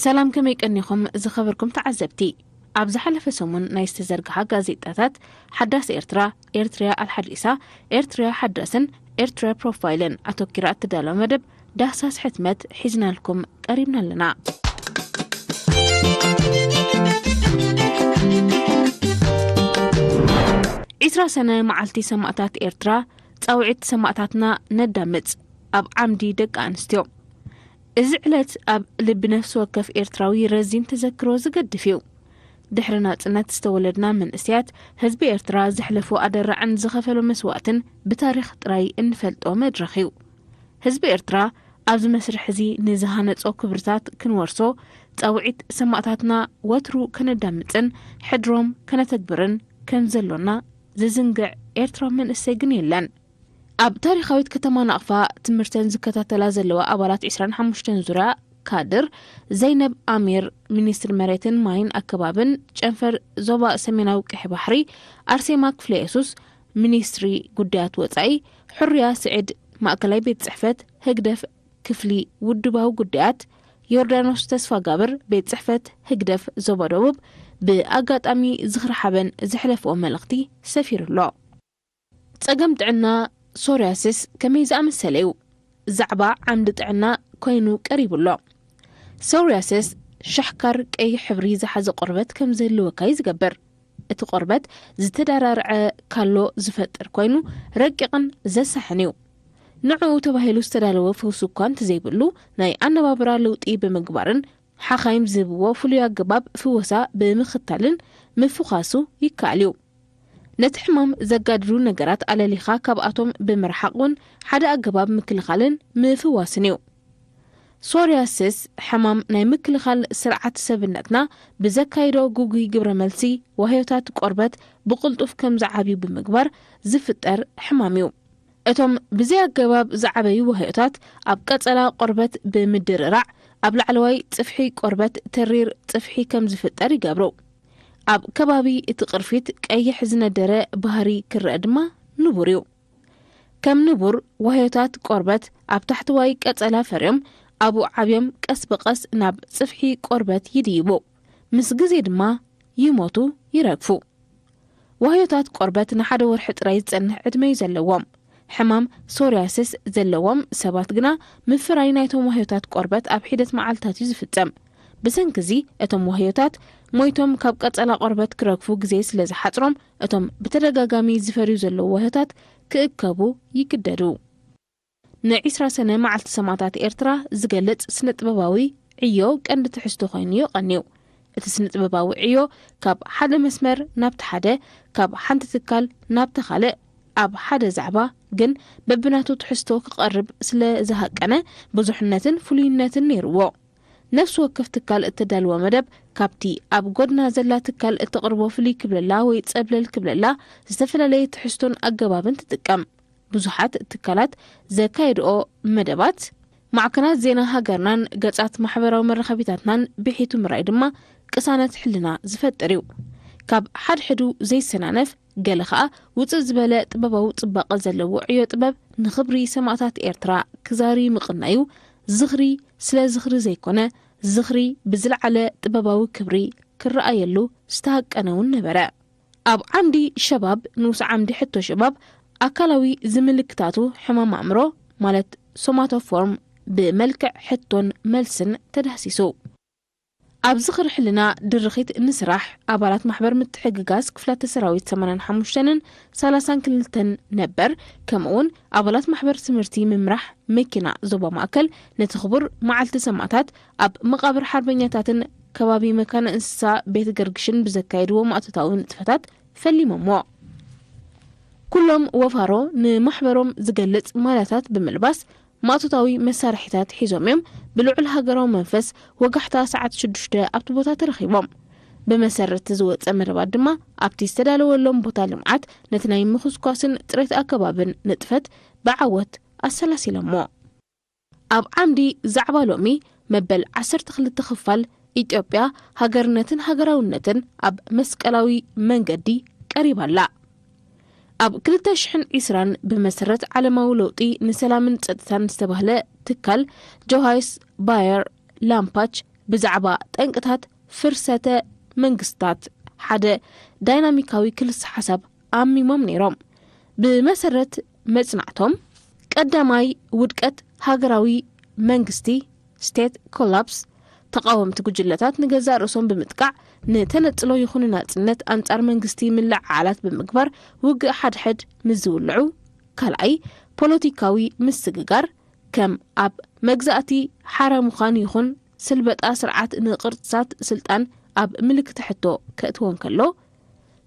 ሰላም፣ ከመይ ቀኒኹም ዝኸበርኩም ተዓዘብቲ? ኣብ ዝሓለፈ ሰሙን ናይ ዝተዘርግሓ ጋዜጣታት ሓዳስ ኤርትራ፣ ኤርትሪያ ኣልሓዲሳ፣ ኤርትሪያ ሓዳስን ኤርትሪያ ፕሮፋይልን ኣተኪራ እትዳለወ መደብ ዳህሳስ ሕትመት ሒዝናልኩም ቀሪብና ኣለና። ዒስራ ሰነ መዓልቲ ሰማእታት ኤርትራ፣ ጻውዒት ሰማእታትና ነዳምጽ ኣብ ዓምዲ ደቂ ኣንስትዮ። እዚ ዕለት ኣብ ልቢ ነፍሲ ወከፍ ኤርትራዊ ረዚን ተዘክሮ ዝገድፍ እዩ። ድሕሪ ናጽነት ዝተወለድና መንእሰያት፣ ህዝቢ ኤርትራ ዘሕለፎ ኣደራዕን ዝኸፈሎ መስዋእትን ብታሪኽ ጥራይ እንፈልጦ መድረኽ እዩ። ህዝቢ ኤርትራ ኣብዚ መስርሕ እዚ ንዝሃነጾ ክብርታት ክንወርሶ፣ ጻውዒት ሰማእታትና ወትሩ ከነዳምጽን ሕድሮም ከነተግብርን ከም ዘሎና ዝዝንግዕ ኤርትራዊ መንእሰይ ግን የለን። ኣብ ታሪኻዊት ከተማ ናቕፋ ትምህርተን ዝከታተላ ዘለዋ ኣባላት ዒስራን ሓሙሽተን ዙርያ ካድር ዘይነብ ኣሚር፣ ሚኒስትሪ መሬትን ማይን ኣከባብን ጨንፈር ዞባ ሰሜናዊ ቀይሕ ባሕሪ ኣርሴማ ክፍለ የሱስ፣ ሚኒስትሪ ጉዳያት ወጻኢ ሕሩያ ስዒድ፣ ማእከላይ ቤት ጽሕፈት ህግደፍ ክፍሊ ውድባዊ ጉዳያት ዮርዳኖስ ተስፋጋብር፣ ቤት ጽሕፈት ህግደፍ ዞባ ደቡብ፣ ብኣጋጣሚ ዝኽሪ ሓበን ዘሕለፍኦ መልእኽቲ ሰፊሩ ኣሎ። ጸገም ጥዕና ሶርያሲስ ከመይ ዝኣመሰለ እዩ? ዛዕባ ዓምዲ ጥዕና ኮይኑ ቀሪቡ ኣሎ። ሶርያሲስ ሻሕካር ቀይሕ ሕብሪ ዝሓዘ ቆርበት ከም ዝህልወካ እዩ ዝገብር። እቲ ቆርበት ዝተደራርዐ ካሎ ዝፈጥር ኮይኑ ረቂቕን ዘሳሕን እዩ። ንዕኡ ተባሂሉ ዝተዳለወ ፈውሲ እኳ እንተዘይብሉ፣ ናይ ኣነባብራ ለውጢ ብምግባርን ሓኻይም ዝህብዎ ፍሉይ ኣገባብ ፍወሳ ብምኽታልን ምፍዃሱ ይከኣል እዩ። ነቲ ሕማም ዘጋድዱ ነገራት ኣለሊኻ ካብኣቶም ብምርሓቕ እውን ሓደ ኣገባብ ምክልኻልን ምፍዋስን እዩ። ሶርያሲስ ሕማም ናይ ምክልኻል ስርዓት ሰብነትና ብዘካይዶ ግጉይ ግብረ መልሲ ዋህዮታት ቆርበት ብቕልጡፍ ከም ዝዓብዩ ብምግባር ዝፍጠር ሕማም እዩ። እቶም ብዘይ ኣገባብ ዝዓበዩ ዋህዮታት ኣብ ቀጸላ ቆርበት ብምድርራዕ ኣብ ላዕለዋይ ጽፍሒ ቆርበት ተሪር ጽፍሒ ከም ዝፍጠር ይገብሩ። ኣብ ከባቢ እቲ ቅርፊት ቀይሕ ዝነደረ ባህሪ ክረአ ድማ ንቡር እዩ። ከም ንቡር ዋህዮታት ቆርበት ኣብ ታሕተዋይ ቀጸላ ፈርዮም ኣብኡ ዓብዮም ቀስ ብቐስ ናብ ጽፍሒ ቆርበት ይድይቡ። ምስ ግዜ ድማ ይሞቱ፣ ይረግፉ። ዋህዮታት ቆርበት ንሓደ ወርሒ ጥራይ ዝጸንሕ ዕድመ እዩ ዘለዎም። ሕማም ሶርያሲስ ዘለዎም ሰባት ግና ምፍራይ ናይቶም ዋህዮታት ቆርበት ኣብ ሒደት መዓልታት እዩ ዝፍጸም። ብሰንኪ እዚ እቶም ዋህዮታት ሞይቶም ካብ ቀጸላ ቆርበት ክረግፉ ግዜ ስለ ዝሓጽሮም፣ እቶም ብተደጋጋሚ ዝፈርዩ ዘለዉ ዋህዮታት ክእከቡ ይግደዱ። ንዒስራ ሰነ መዓልቲ ሰማእታት ኤርትራ ዝገልጽ ስነ ጥበባዊ ዕዮ ቀንዲ ትሕዝቶ ኮይኑ እዩ ቀንዩ። እቲ ስነ ጥበባዊ ዕዮ ካብ ሓደ መስመር ናብቲ ሓደ፣ ካብ ሓንቲ ትካል ናብቲ ካልእ፣ ኣብ ሓደ ዛዕባ ግን በብናቱ ትሕዝቶ ክቐርብ ስለ ዝሃቀነ ብዙሕነትን ፍሉይነትን ነይርዎ። ነፍሲ ወከፍ ትካል እተዳልዎ መደብ ካብቲ ኣብ ጎድና ዘላ ትካል እተቕርቦ ፍልይ ክብለላ ወይ ጸብለል ክብለላ ዝተፈላለየ ትሕዝቶን ኣገባብን ትጥቀም። ብዙሓት ትካላት ዘካየድኦ መደባት ማዕከናት ዜና ሃገርናን ገጻት ማሕበራዊ መራኸቢታትናን ብሒቱ ምርኣይ ድማ ቅሳነት ሕልና ዝፈጥር እዩ። ካብ ሓድሕዱ ዘይሰናነፍ፣ ገለ ኸኣ ውጽእ ዝበለ ጥበባዊ ጽባቐ ዘለዎ ዕዮ ጥበብ ንኽብሪ ሰማእታት ኤርትራ ክዛሪ ምቕናዩ ዝኽሪ ስለ ዝኽሪ ዘይኮነ፣ ዝኽሪ ብዝለዓለ ጥበባዊ ክብሪ ክረኣየሉ ዝተሃቀነ እውን ነበረ። ኣብ ዓምዲ ሸባብ፣ ንኡስ ዓምዲ ሕቶ ሸባብ፣ ኣካላዊ ዝምልክታቱ ሕማም ኣእምሮ ማለት ሶማቶፎርም ብመልክዕ ሕቶን መልስን ተዳህሲሱ። ኣብ ዝኽሪ ሕልና ድርኺት ንስራሕ ኣባላት ማሕበር ምትሕግጋዝ ክፍላተ ሰራዊት ሰማንያን ሓሙሽተን ሰላሳን ክልተን ነበር፣ ከምኡውን ኣባላት ማሕበር ትምህርቲ ምምራሕ መኪና ዞባ ማእከል ነቲ ክቡር መዓልቲ ሰማእታት ኣብ መቓብር ሓርበኛታትን ከባቢ መካነ እንስሳ ቤት ገርግሽን ብዘካየድዎ ማእቶታዊ ንጥፈታት ፈሊሞምዎ። ኩሎም ወፋሮ ንማሕበሮም ዝገልጽ ማልያታት ብምልባስ ማእቶታዊ መሳርሒታት ሒዞም እዮም ብልዑል ሃገራዊ መንፈስ ወጋሕታ ሰዓት ሽዱሽተ ኣብቲ ቦታ ተረኺቦም። ብመሰረት ዝወጸ መደባት ድማ ኣብቲ ዝተዳለወሎም ቦታ ልምዓት ነቲ ናይ ምኹስኳስን ጽሬት ኣከባብን ንጥፈት ብዓወት ኣሰላሲሎሞ። ኣብ ዓምዲ ዛዕባ ሎሚ መበል ዓሰርተ ክልተ ክፋል ኢትዮጵያ ሃገርነትን ሃገራውነትን ኣብ መስቀላዊ መንገዲ ቀሪባ ኣላ። ኣብ ክልተ ሽሕን ዕስራን ብመሰረት ዓለማዊ ለውጢ ንሰላምን ጸጥታን ዝተባህለ ትካል ጆሃይስ ባየር ላምፓች ብዛዕባ ጠንቅታት ፍርሰተ መንግስታት ሓደ ዳይናሚካዊ ክልስ ሓሳብ ኣሚሞም ነይሮም። ብመሰረት መጽናዕቶም፣ ቀዳማይ ውድቀት ሃገራዊ መንግስቲ፣ ስቴት ኮላፕስ፣ ተቓወምቲ ጉጅለታት ንገዛእ ርእሶም ብምጥቃዕ፣ ንተነጽሎ ይኹን ናጽነት ኣንጻር መንግስቲ ምልዕዓላት ብምግባር ውግእ ሓድሕድ ምስ ዝውልዑ፣ ካልኣይ ፖለቲካዊ ምስግጋር፣ ከም ኣብ መግዛእቲ ሓራ ምዃን ይኹን ስልበጣ ስርዓት ንቅርጽታት ስልጣን ኣብ ምልክት ሕቶ ከእትዎ እንከሎ፣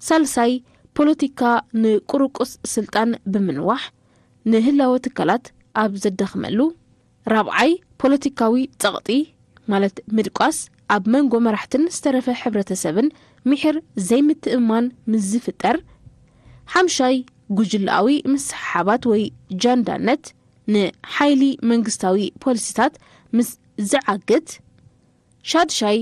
ሳልሳይ ፖለቲካ ንቁርቁስ ስልጣን ብምንዋሕ ንህላወ ትካላት ኣብ ዘዳኽመሉ፣ ራብዓይ ፖለቲካዊ ጸቕጢ ማለት ምድቋስ ኣብ መንጎ መራሕትን ዝተረፈ ሕብረተሰብን ምሒር ዘይምትእምማን ምስ ዝፍጠር፣ ሓምሻይ ጉጅለኣዊ ምስሕሓባት ወይ ጃንዳነት ንሓይሊ መንግስታዊ ፖሊሲታት ምስ ዝዓግት፣ ሻድሻይ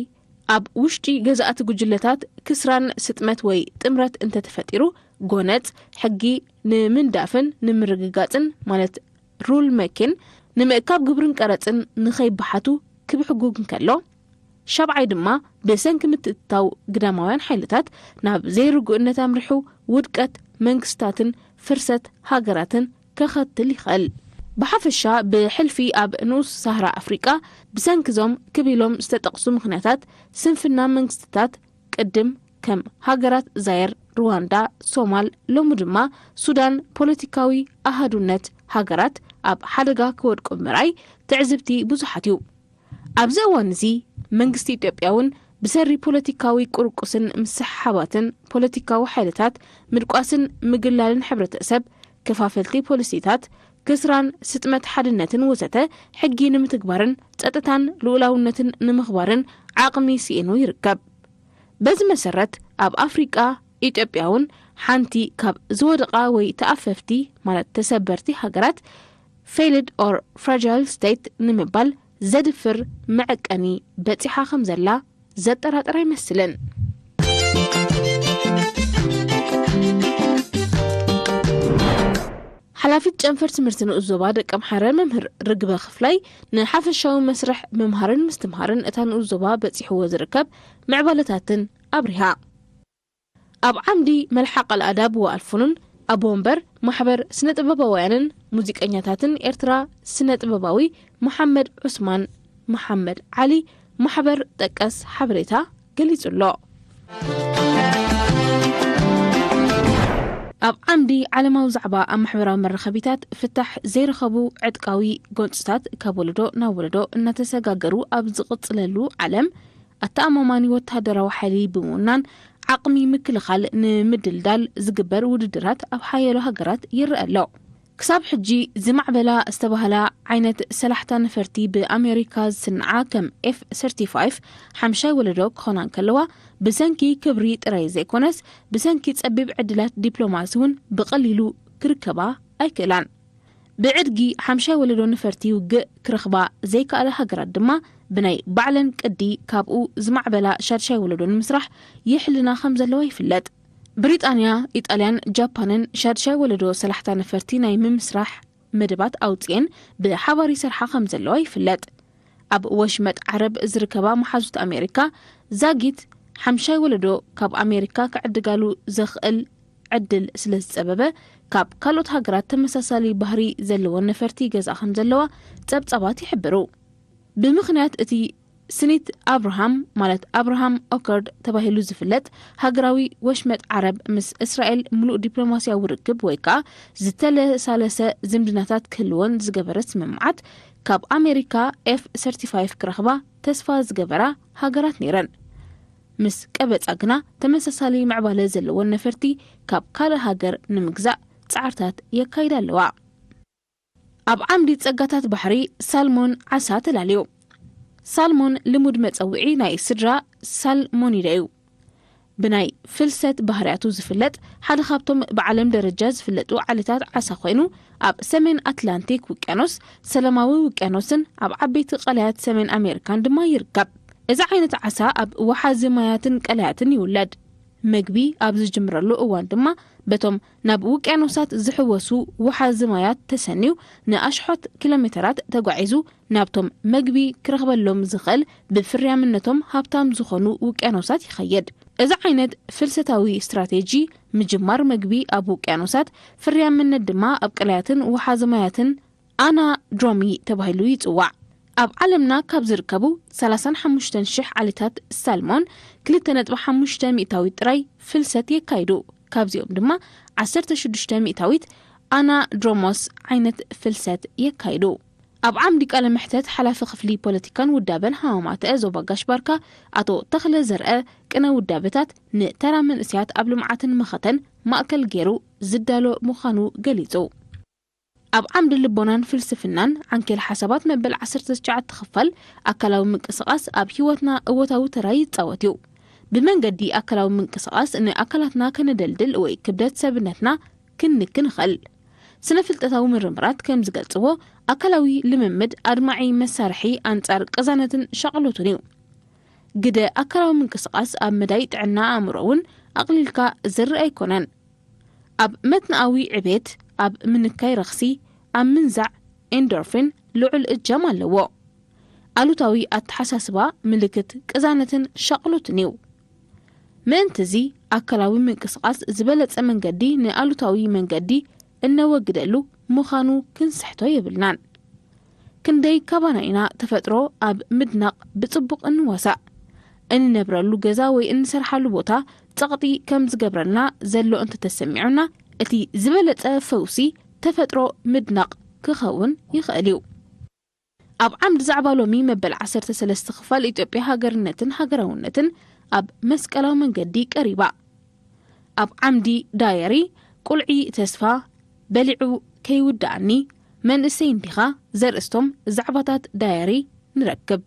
ኣብ ውሽጢ ገዛእቲ ጉጅለታት ክስራን ስጥመት ወይ ጥምረት እንተተፈጢሩ፣ ጎነጽ ሕጊ ንምንዳፍን ንምርግጋጽን ማለት ሩል መኪን ንምእካብ ግብርን ቀረጽን ንኸይበሓቱ ክብሕጉግ እንከሎ፣ ሻብዓይ ድማ ብሰንኪ ምትእትታው ግዳማውያን ሓይልታት ናብ ዘይርጉእነት ኣምሪሑ ውድቀት መንግስታትን ፍርሰት ሃገራትን ከኸትል ይኽእል። ብሓፈሻ ብሕልፊ ኣብ ንኡስ ሳህራ ኣፍሪቃ ብሰንኪ ዞም ክብ ኢሎም ዝተጠቕሱ ምኽንያታት ስንፍና መንግስትታት ቅድም ከም ሃገራት ዛየር፣ ሩዋንዳ፣ ሶማል፣ ሎሚ ድማ ሱዳን ፖለቲካዊ ኣሃዱነት ሃገራት ኣብ ሓደጋ ክወድቁ ምርኣይ ትዕዝብቲ ብዙሓት እዩ። ኣብዚ እዋን እዚ መንግስቲ ኢትዮጵያ እውን ብሰሪ ፖለቲካዊ ቁርቁስን ምስሕሓባትን ፖለቲካዊ ሓይልታት ምድቋስን ምግላልን ሕብረተሰብ፣ ከፋፈልቲ ፖሊሲታት፣ ክስራን ስጥመት ሓድነትን ወዘተ ሕጊ ንምትግባርን ጸጥታን ልኡላውነትን ንምኽባርን ዓቕሚ ስኢኑ ይርከብ። በዚ መሰረት ኣብ ኣፍሪቃ ኢትዮጵያ እውን ሓንቲ ካብ ዝወደቓ ወይ ተኣፈፍቲ ማለት ተሰበርቲ ሃገራት failed or fragile state ንምባል ዘድፍር መዐቀኒ በጺሓ ከም ዘላ ዘጠራጥር ኣይመስልን። ሓላፊት ጨንፈር ትምህርቲ ንኡስ ዞባ ደቀምሓረ መምህር ርግበ ክፍላይ ንሓፈሻዊ መስርሕ ምምሃርን ምስትምሃርን እታ ንኡስ ዞባ በጺሕዎ ዝርከብ ምዕባለታትን ኣብሪሃ። ኣብ ዓምዲ መልሓቕ ኣልኣዳብ ወኣልፉኑን ኣቦ ወንበር ማሕበር ስነ ጥበባውያንን ሙዚቀኛታትን ኤርትራ ስነ ጥበባዊ መሓመድ ዑስማን መሓመድ ዓሊ ማሕበር ጠቀስ ሓበሬታ ገሊጹ ኣሎ። ኣብ ዓምዲ ዓለማዊ ዛዕባ ኣብ ማሕበራዊ መራኸቢታት ፍታሕ ዘይረኸቡ ዕጥቃዊ ጎንጽታት ካብ ወለዶ ናብ ወለዶ እናተሰጋገሩ ኣብ ዝቕጽለሉ ዓለም ኣተኣማማኒ ወተሃደራዊ ሓይሊ ብምውናን ዓቕሚ ምክልኻል ንምድልዳል ዝግበር ውድድራት ኣብ ሓያሎ ሃገራት ይረአ ኣሎ። ክሳብ ሕጂ ዝማዕበላ ዝተባህላ ዓይነት ሰላሕታ ነፈርቲ ብኣሜሪካ ዝስንዓ ከም ኤፍ ሰርቲፋይቭ ሓምሻይ ወለዶ ክኾና እንከለዋ፣ ብሰንኪ ክብሪ ጥራይ ዘይኮነስ ብሰንኪ ጸቢብ ዕድላት ዲፕሎማሲ እውን ብቐሊሉ ክርከባ ኣይክእላን። ብዕድጊ ሓምሻይ ወለዶ ነፈርቲ ውግእ ክረኽባ ዘይከኣላ ሃገራት ድማ ብናይ ባዕለን ቅዲ ካብኡ ዝማዕበላ ሻድሻይ ወለዶ ንምስራሕ ይሕልና ከም ዘለዋ ይፍለጥ። ብሪጣንያ፣ ኢጣልያን ጃፓንን ሻድሻይ ወለዶ ሰላሕታ ነፈርቲ ናይ ምምስራሕ መደባት ኣውጽኤን ብሓባር ይሰርሓ ከም ዘለዋ ይፍለጥ። ኣብ ወሽመጥ ዓረብ ዝርከባ መሓዙት ኣሜሪካ ዛጊት ሓምሻይ ወለዶ ካብ ኣሜሪካ ክዕድጋሉ ዘኽእል ዕድል ስለ ዝጸበበ፣ ካብ ካልኦት ሃገራት ተመሳሳሊ ባህሪ ዘለወን ነፈርቲ ይገዝኣ ከም ዘለዋ ጸብጻባት ይሕብሩ። ብምኽንያት እቲ ስኒት ኣብርሃም ማለት ኣብርሃም ኦከርድ ተባሂሉ ዝፍለጥ ሃገራዊ ወሽመጥ ዓረብ ምስ እስራኤል ምሉእ ዲፕሎማስያዊ ርክብ ወይ ከኣ ዝተለሳለሰ ዝምድናታት ክህልወን ዝገበረ ስምምዓት ካብ ኣሜሪካ ኤፍ ሰርቲፋይቭ ክረኽባ ተስፋ ዝገበራ ሃገራት ነይረን። ምስ ቀበጻ ግና ተመሳሳሊ ምዕባለ ዘለወን ነፈርቲ ካብ ካልእ ሃገር ንምግዛእ ጻዕርታት የካይዳ ኣለዋ። ኣብ ዓምዲ ጸጋታት ባሕሪ ሳልሞን ዓሳ ተላልዩ። ሳልሞን ልሙድ መጸውዒ ናይ ስድራ ሳልሞኒደ እዩ። ብናይ ፍልሰት ባህርያቱ ዝፍለጥ ሓደ ካብቶም ብዓለም ደረጃ ዝፍለጡ ዓሌታት ዓሳ ኮይኑ ኣብ ሰሜን ኣትላንቲክ ውቅያኖስ፣ ሰላማዊ ውቅያኖስን ኣብ ዓበይቲ ቀላያት ሰሜን ኣሜሪካን ድማ ይርከብ። እዚ ዓይነት ዓሳ ኣብ ወሓዚ ማያትን ቀላያትን ይውለድ። መግቢ ኣብ ዝጅምረሉ እዋን ድማ በቶም ናብ ውቅያኖሳት ዝሕወሱ ወሓዚ ማያት ተሰንዩ ንኣሽሖት ኪሎ ሜተራት ተጓዒዙ ናብቶም መግቢ ክረኽበሎም ዝኽእል ብፍርያምነቶም ሃብታም ዝኾኑ ውቅያኖሳት ይኸይድ። እዚ ዓይነት ፍልሰታዊ ስትራቴጂ ምጅማር መግቢ ኣብ ውቅያኖሳት ፍርያምነት ድማ ኣብ ቀላያትን ወሓዚ ማያትን ኣናድሮሚ ተባሂሉ ይጽዋዕ። ኣብ ዓለምና ካብ ዝርከቡ ሰላሳን ሓሙሽተን ሽሕ ዓሌታት ሳልሞን ክልተ ነጥቢ ሓሙሽተ ሚእታዊት ጥራይ ፍልሰት የካይዱ። ካብዚኦም ድማ ዓሰርተ ሽዱሽተ ሚእታዊት ኣናድሮሞስ ዓይነት ፍልሰት የካይዱ። ኣብ ዓምዲ ቃለ መሕተት ሓላፊ ክፍሊ ፖለቲካን ውዳበን ሃዋማተ ዞባ ጋሽ ባርካ ኣቶ ተኽለ ዘርአ ቅነ ውዳበታት ንተራ መንእስያት ኣብ ልምዓትን መኸተን ማእከል ገይሩ ዝዳሎ ምዃኑ ገሊጹ። ኣብ ዓምዲ ልቦናን ፍልስፍናን ዓንኬል ሓሳባት መበል ዓሰርተ ትሽዓተ ክፋል ኣካላዊ ምንቅስቓስ ኣብ ህይወትና እወታዊ ተራ ይጻወት እዩ። ብመንገዲ ኣካላዊ ምንቅስቓስ ንኣካላትና ከነደልድል ወይ ክብደት ሰብነትና ክንንክ ንኽእል። ስነ ፍልጠታዊ ምርምራት ከም ዝገልጽዎ ኣካላዊ ልምምድ ኣድማዒ መሳርሒ ኣንጻር ቅዛነትን ሻቕሎትን እዩ። ግደ ኣካላዊ ምንቅስቓስ ኣብ መዳይ ጥዕና ኣእምሮ እውን ኣቕሊልካ ዝርእ ኣይኮነን። ኣብ መትንኣዊ ዕቤት፣ ኣብ ምንካይ ረኽሲ፣ ኣብ ምንዛዕ ኤንዶርፊን ልዑል እጃም ኣለዎ። ኣሉታዊ ኣተሓሳስባ ምልክት ቅዛነትን ሻቕሎትን እዩ። ምእንትዚ ኣካላዊ ምንቅስቓስ ዝበለጸ መንገዲ ንኣሉታዊ መንገዲ እነወግደሉ ምዃኑ ክንስሕቶ የብልናን። ክንደይ ካባና ኢና ተፈጥሮ ኣብ ምድናቕ ብጽቡቕ እንዋሳእ? እንነብረሉ ገዛ ወይ እንሰርሓሉ ቦታ ጸቕጢ ከም ዝገብረልና ዘሎ እንተተሰሚዑና፣ እቲ ዝበለጸ ፈውሲ ተፈጥሮ ምድናቕ ክኸውን ይኽእል እዩ። ኣብ ዓምዲ ዛዕባ ሎሚ መበል ዓሰርተ ሰለስተ ክፋል ኢትዮጵያ ሃገርነትን ሃገራውነትን ኣብ መስቀላዊ መንገዲ ቀሪባ። ኣብ ዓምዲ ዳየሪ ቁልዒ ተስፋ በሊዑ ከይውድኣኒ መንእሰይ እንዲኻ ዘርእስቶም ዛዕባታት ዳየሪ ንረክብ።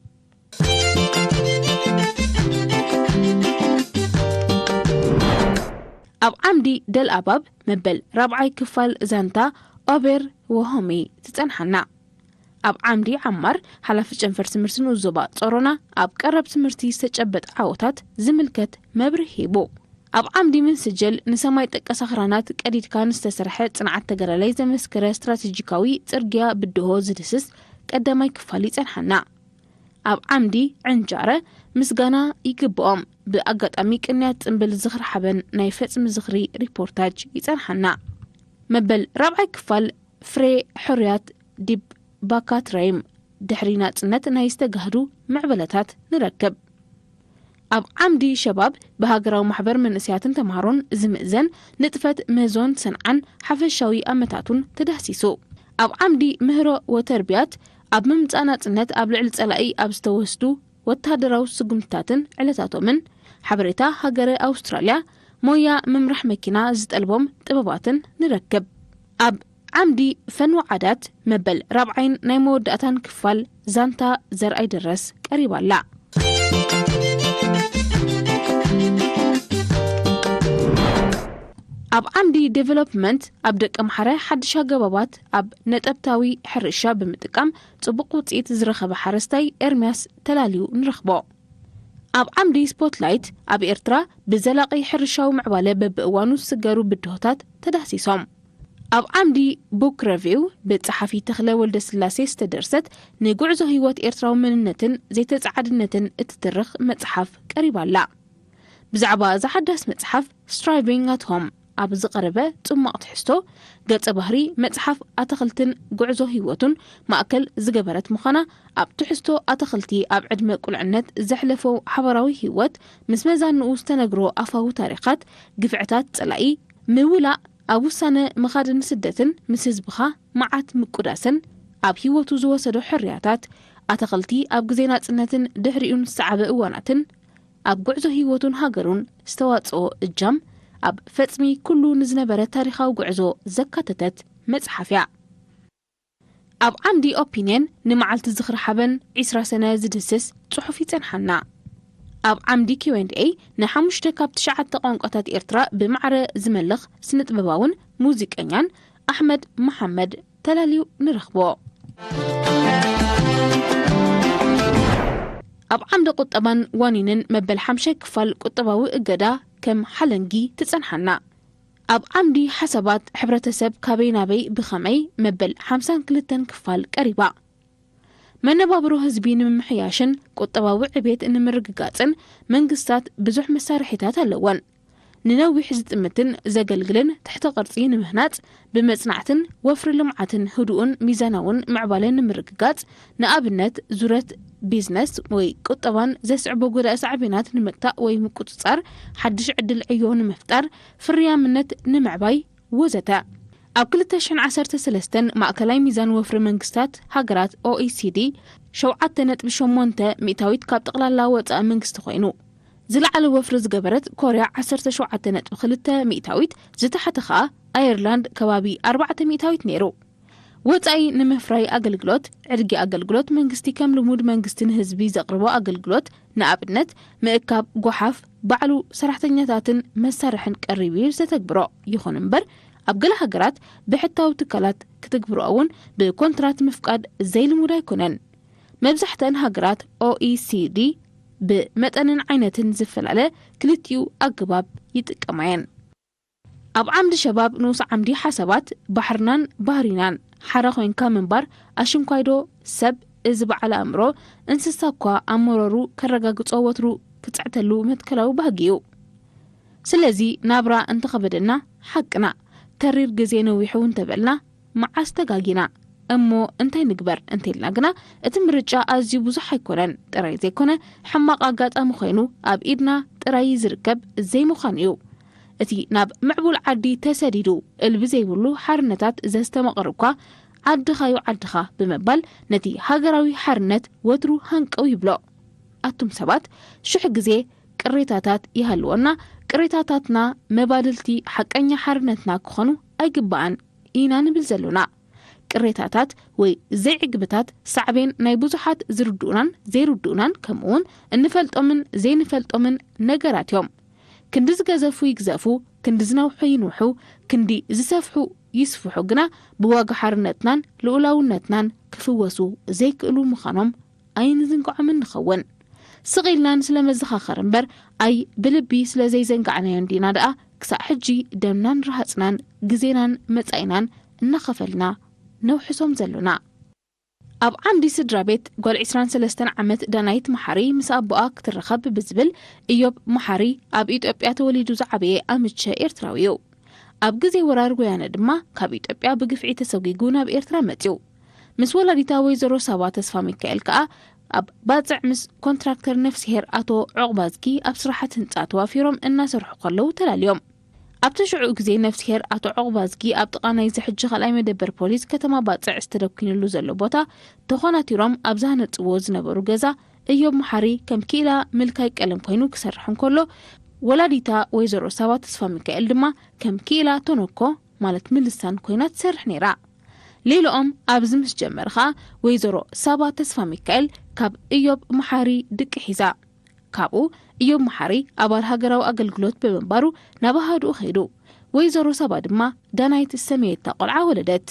ኣብ ዓምዲ ደልኣባብ መበል ራብዓይ ክፋል ዛንታ ኦቤር ወሆሚ ትጸንሓና። ኣብ ዓምዲ ዓማር ሓላፊ ጨንፈር ትምህርቲ ንኡስ ዞባ ጾሮና ኣብ ቀረብ ትምህርቲ ዝተጨበጠ ዓወታት ዝምልከት መብርሂ ሂቡ። ኣብ ዓምዲ ምንስጀል ንሰማይ ጠቀስ ኣኽራናት ቀዲድካ ንዝተሰርሐ ጽንዓት ተጋዳላይ ዘመስከረ ስትራቴጂካዊ ጽርግያ ብድሆ ዝድስስ ቀዳማይ ክፋል ይጸንሓና። ኣብ ዓምዲ ዕንጃረ ምስጋና ይግብኦም ብኣጋጣሚ ቅንያት ጽምብል ዝኽሪ ሓበን ናይ ፈጽሚ ዝኽሪ ሪፖርታጅ ይጸንሓና። መበል ራብዓይ ክፋል ፍሬ ሕሩያት ዲብ ባካትረይም ድሕሪ ናጽነት ናይ ዝተጋህዱ ምዕበለታት ንረክብ። ኣብ ዓምዲ ሸባብ ብሃገራዊ ማሕበር መንእሰያትን ተምሃሮን ዝምእዘን ንጥፈት ምህዞን ሰንዓን ሓፈሻዊ ኣመታቱን ተዳህሲሱ። ኣብ ዓምዲ ምህሮ ወተርቢያት ኣብ ምምጻእ ናጽነት ኣብ ልዕሊ ጸላኢ ኣብ ዝተወስዱ ወተሃደራዊ ስጉምትታትን ዕለታቶምን ሓበሬታ ሃገረ ኣውስትራልያ ሞያ ምምራሕ መኪና ዝጠልቦም ጥበባትን ንረክብ። ኣብ ዓምዲ ፈንዎ ዓዳት መበል ራብዓይን ናይ መወዳእታን ክፋል ዛንታ ዘርኣይ ደረስ ቀሪባ ኣላ። ኣብ ዓምዲ ዴቨሎፕመንት ኣብ ደቀምሓረ ሓድሽ ኣገባባት ኣብ ነጠብታዊ ሕርሻ ብምጥቃም ጽቡቕ ውጽኢት ዝረኸበ ሓረስታይ ኤርምያስ ተላልዩ ንረኽቦ። ኣብ ዓምዲ ስፖትላይት ኣብ ኤርትራ ብዘላቒ ሕርሻዊ ምዕባለ በብእዋኑ ዝስገሩ ብድሆታት ተዳህሲሶም። ኣብ ዓምዲ ቡክ ረቪው ብጸሓፊ ተኽለ ወልደስላሴ ዝተደርሰት ንጉዕዞ ህይወት ኤርትራዊ መንነትን ዘይተጻዓድነትን እትትርኽ መጽሓፍ ቀሪባ ኣላ። ብዛዕባ እዛ ሓዳስ መጽሓፍ ስትራይቪንግ ኣት ሆም ኣብ ዝቐረበ ጽማቕ ትሕዝቶ፣ ገጸ ባህሪ መጽሓፍ ኣትኽልትን ጉዕዞ ህይወቱን ማእከል ዝገበረት ምዃና፣ ኣብ ትሕዝቶ ኣትኽልቲ ኣብ ዕድመ ቁልዕነት ዘሕለፎ ሓባራዊ ህይወት፣ ምስ መዛንኡ ዝተነግሮ ኣፋዊ ታሪኻት፣ ግፍዕታት ጸላኢ፣ ምውላእ ኣብ ውሳነ ምኻድን ስደትን፣ ምስ ህዝብኻ መዓት ምቁዳስን፣ ኣብ ህይወቱ ዝወሰዶ ሕርያታት፣ ኣትኽልቲ ኣብ ግዜ ናጽነትን ድሕሪኡን ዝሰዓበ እዋናትን፣ ኣብ ጉዕዞ ህይወቱን ሃገሩን ዝተዋጽኦ እጃም፣ ኣብ ፈጽሚ ኩሉ ንዝነበረ ታሪኻዊ ጉዕዞ ዘካተተት መጽሓፍ እያ። ኣብ ዓምዲ ኦፒንየን ንመዓልቲ ዝኽሪ ሓበን ዒስራ ሰነ ዝድህስስ ጽሑፍ ይጸንሓና። ኣብ ዓምዲ ኪው ኤንድ ኤይ ንሓሙሽተ ካብ ትሽዓተ ቋንቋታት ኤርትራ ብማዕረ ዝመልኽ ስነ-ጥበባውን ሙዚቀኛን ኣሕመድ መሓመድ ተላልዩ ንረኽቦ። ኣብ ዓምዲ ቁጠባን ዋኒንን መበል ሓምሻይ ክፋል ቁጠባዊ እገዳ ከም ሓለንጊ ትጸንሓና። ኣብ ዓምዲ ሓሳባት ሕብረተሰብ ካበይ ናበይ ብኸመይ መበል ሓምሳን ክልተን ክፋል ቀሪባ። መነባብሮ ህዝቢ ንምምሕያሽን ቁጠባዊ ዕቤት ንምርግጋጽን መንግስታት ብዙሕ መሳርሒታት ኣለወን። ንነዊሕ ዝጥምትን ዘገልግልን ትሕተ ቅርጺ ንምህናጽ ብመጽናዕትን ወፍሪ ልምዓትን ህዱእን ሚዛናውን ምዕባለ ንምርግጋጽ፣ ንኣብነት ዙረት ቢዝነስ ወይ ቁጠባን ዘስዕቦ ጎዳኢ ሳዕቤናት ንምግታእ ወይ ምቁጽጻር፣ ሓድሽ ዕድል ዕዮ ንምፍጣር፣ ፍርያምነት ንምዕባይ ወዘተ። ኣብ ክልተ ሽሕን ዓሰርተ ሰለስተን ማእከላይ ሚዛን ወፍሪ መንግስታት ሃገራት ኦኢሲዲ ሸውዓተ ነጥቢ ሸሞንተ ሚእታዊት ካብ ጠቕላላ ወጻኢ መንግስቲ ኮይኑ፣ ዝለዓለ ወፍሪ ዝገበረት ኮርያ ዓሰርተ ሸውዓተ ነጥቢ ክልተ ሚእታዊት፣ ዝተሓተ ከኣ ኣየርላንድ ከባቢ ኣርባዕተ ሚእታዊት ነይሩ። ወጻኢ ንምፍራይ ኣገልግሎት፣ ዕድጊ ኣገልግሎት መንግስቲ ከም ልሙድ መንግስቲ ንህዝቢ ዘቕርቦ ኣገልግሎት፣ ንኣብነት ምእካብ ጓሓፍ፣ ባዕሉ ሰራሕተኛታትን መሳርሕን ቀሪቡ እዩ ዘተግብሮ። ይኹን እምበር ኣብ ገለ ሃገራት ብሕታዊ ትካላት ክትግብሮ እውን ብኮንትራት ምፍቃድ ዘይልሙድ ኣይኮነን። መብዛሕተን ሃገራት ኦኢሲዲ ብመጠንን ዓይነትን ዝፈላለ ክልቲኡ ኣገባብ ይጥቀማ እየን። ኣብ ዓምዲ ሸባብ ንኡስ ዓምዲ ሓሳባት ባሕርናን ባህሪናን ሓራ ኮይንካ ምንባር ኣሽንኳይዶ ሰብ እዚ በዓል ኣእምሮ እንስሳ እኳ ኣመረሩ ከረጋግጾ ወትሩ ክጽዕተሉ መትከላዊ ባህጊ እዩ። ስለዚ ናብራ እንተኸበደና ሓቅና ተሪር ግዜ ነዊሑ እንተበልና መዓስ ተጋጊና እሞ እንታይ ንግበር እንተልና ግና እቲ ምርጫ ኣዝዩ ብዙሕ ኣይኮነን ጥራይ ዘይኮነ ሕማቕ ኣጋጣሚ ኮይኑ ኣብ ኢድና ጥራይ ዝርከብ ዘይምዃኑ እዩ። እቲ ናብ ምዕቡል ዓዲ ተሰዲዱ እልቢ ዘይብሉ ሓርነታት ዘስተማቕር እኳ ዓድኻዩ ዓድኻ ብምባል ነቲ ሃገራዊ ሓርነት ወትሩ ሃንቀው ይብሎ። ኣቱም ሰባት ሽሕ ግዜ ቅሬታታት ይሃልወና፣ ቅሬታታትና መባልልቲ ሓቀኛ ሓርነትና ክኾኑ ኣይግባኣን ኢና ንብል ዘሎና። ቅሬታታት ወይ ዘይዕግብታት ሳዕቤን ናይ ብዙሓት ዝርድኡናን ዘይርድኡናን ከምኡውን እንፈልጦምን ዘይንፈልጦምን ነገራት እዮም። ክንዲ ዝገዘፉ ይግዘፉ፣ ክንዲ ዝነውሑ ይንውሑ፣ ክንዲ ዝሰፍሑ ይስፍሑ ግና ብዋጋ ሓርነትናን ልኡላውነትናን ክፍወሱ ዘይክእሉ ምዃኖም ኣይንዝንግዖምን ንኸውን። ስቕ ኢልናን ስለ መዘኻኸር እምበር ኣይ ብልቢ ስለ ዘይዘንጋዕናዮ እንዲና ደኣ ክሳዕ ሕጂ ደምናን ረሃጽናን ግዜናን መጻኢናን እናኸፈልና ነውሕሶም ዘሎና። ኣብ ዓምዲ ስድራ ቤት ጓል ዕስራን ሰለስተን ዓመት ዳናይት መሓሪ ምስ ኣቦኣ ክትራኸብ ብዝብል እዮብ መሓሪ ኣብ ኢትዮጵያ ተወሊዱ ዝዓበየ ኣምቸ ኤርትራዊ እዩ። ኣብ ግዜ ወራር ወያነ ድማ ካብ ኢትዮጵያ ብግፍዒ ተሰጒጉ ናብ ኤርትራ መጺኡ። ምስ ወላዲታ ወይዘሮ ሳባ ተስፋ ሚካኤል ከኣ ኣብ ባጽዕ ምስ ኮንትራክተር ነፍስሄር ኣቶ ዑቕባዝጊ ኣብ ስራሓት ህንጻ ተዋፊሮም እናሰርሑ ከለዉ ተላልዮም። ኣብቲ ሽዑ ግዜ ነፍስሄር ኣቶ ዑቕባዝጊ ኣብ ጥቓ ናይዚ ሕጂ ካልኣይ መደበር ፖሊስ ከተማ ባጽዕ ዝተደኩንሉ ዘሎ ቦታ ተኾናቲሮም ኣብ ዝሃነጽዎ ዝነበሩ ገዛ እዮብ መሓሪ ከም ክኢላ ምልካይ ቀለም ኮይኑ ክሰርሕ እንከሎ፣ ወላዲታ ወይዘሮ ሳባ ተስፋ ሚካኤል ድማ ከም ክኢላ ቶኖኮ ማለት ምልሳን ኮይና ትሰርሕ ነይራ። ሌላኦም ኣብዚ ምስ ጀመረ ኸኣ ወይዘሮ ሳባ ተስፋ ሚካኤል ካብ እዮብ መሓሪ ድቂ ሒዛ። ካብኡ እዮብ መሓሪ ኣባል ሃገራዊ ኣገልግሎት ብምንባሩ ናብ ኣሃዱኡ ከይዱ። ወይዘሮ ሳባ ድማ ዳናይት ዝሰመየታ ቆልዓ ወለደት።